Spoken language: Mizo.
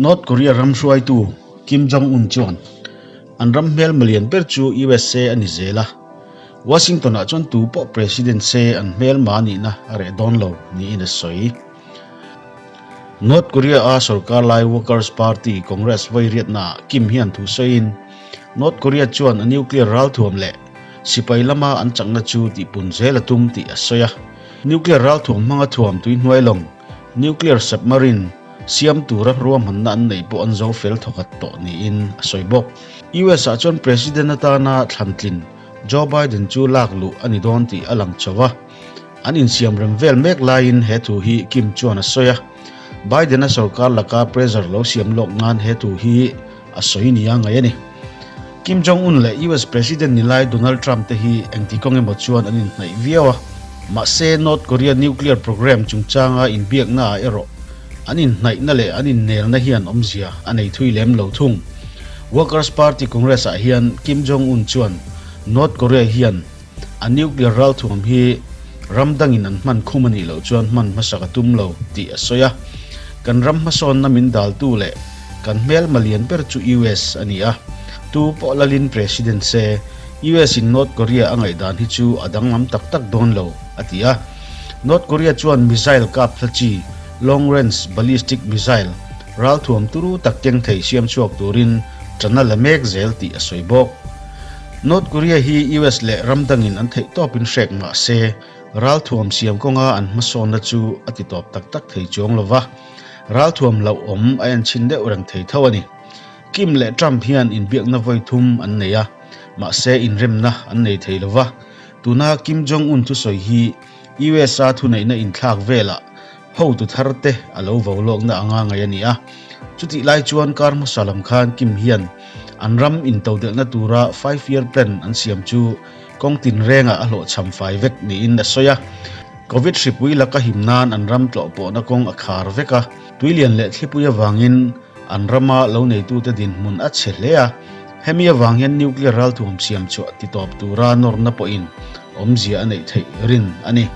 North Korea ram hruaitu Kim Jong-un chuan an ram hmelma lian ber chu USA a ni zel a, Washington-ah chuan tu pawh President se an hmelma nihna a reh dawn lo niin a sawi. North Korea-a sorkar lai Workers Party Congress vairiatnaah Kim hian thu sawiin North Korea chuan a nuclear ralthuam leh sipai lama an chakna chu tihpun zel a tum tih a sawi a. Nuclear ralthuam hmanga thuam tuihnuai lawng, nuclear submarine, siam tura ruahmanna an neih pawh an zo fel thawkhat tawh niin a sawi bawk. US ah chuan President atana thlantlin Joe Biden chu lak luh a ni dawn tih a lang chho a, an insiam rem vel mek laiin he thu hi Kim chuan a sawi a. Biden-a sorkar laka pressure lo siam lawk nan he thu hi a sawi nia ngaih a ni. Kim Jong-un leh US President ni lai Donald Trump te hi engti kawng emaw chuan an inhnaih viau a. Mahse, North Korea nuclear program chungchanga inbiaknaah erawh an inhnaihna leh an innelna hian awmzia a nei thui lem lo thung. Workers Party Congress-ah hian Kim Jong-un chuan North Korea hian a nuclear ralthuam hi ram dangin an hman khum a nih loh chuan hman hmasak a tum lo tih a sawi a. Kan ram hmasawnna min daltu leh kan hmelma lian ber chu US a ni a, tu pawh lalin President se US in North Korea a ngaihdan hi chu a danglam tak tak dawn lo, a ti a. North Korea chuan missile kap thla chi, long range ballistic missile, ralthuam turu tak keng thei siam chhuak turin ṭan a la mek zel tih a sawi bawk. North Korea hi US leh ram dangin an theih tawpin hrek mah se, ralthuam siam kawnga an hmasawnna chu a ti tawp tak tak thei chuang lo va, ralthuam hlauhawm a enchhin deuh reng thei tho a ni. Kim leh Trump hian inbiakna vawi thum an nei a, mahse inremna an nei thei lo va. Tuna Kim Jong-un thusawi hi USA thuneihna inthlak velah hotu thar te a lo vo lawkna anga ngaih a ni a. Chutih lai chuan kar hmasa lam khan Kim hian an ram intodelhna tura Five Year Plan an siam chu kawng tinrengah a hlawhchham fai vek niin a sawi a. Covid hripui laka him nan an ram tlawhpawhna kawng a khar vek a, tuilian leh thlipui avangin an rama lo neitute dinhmun a chhe hle a. Hemi avang hian nuclear ralthuam siam chhuah titawp tura nawrna pawhin awmzia a neih theih rin a ni.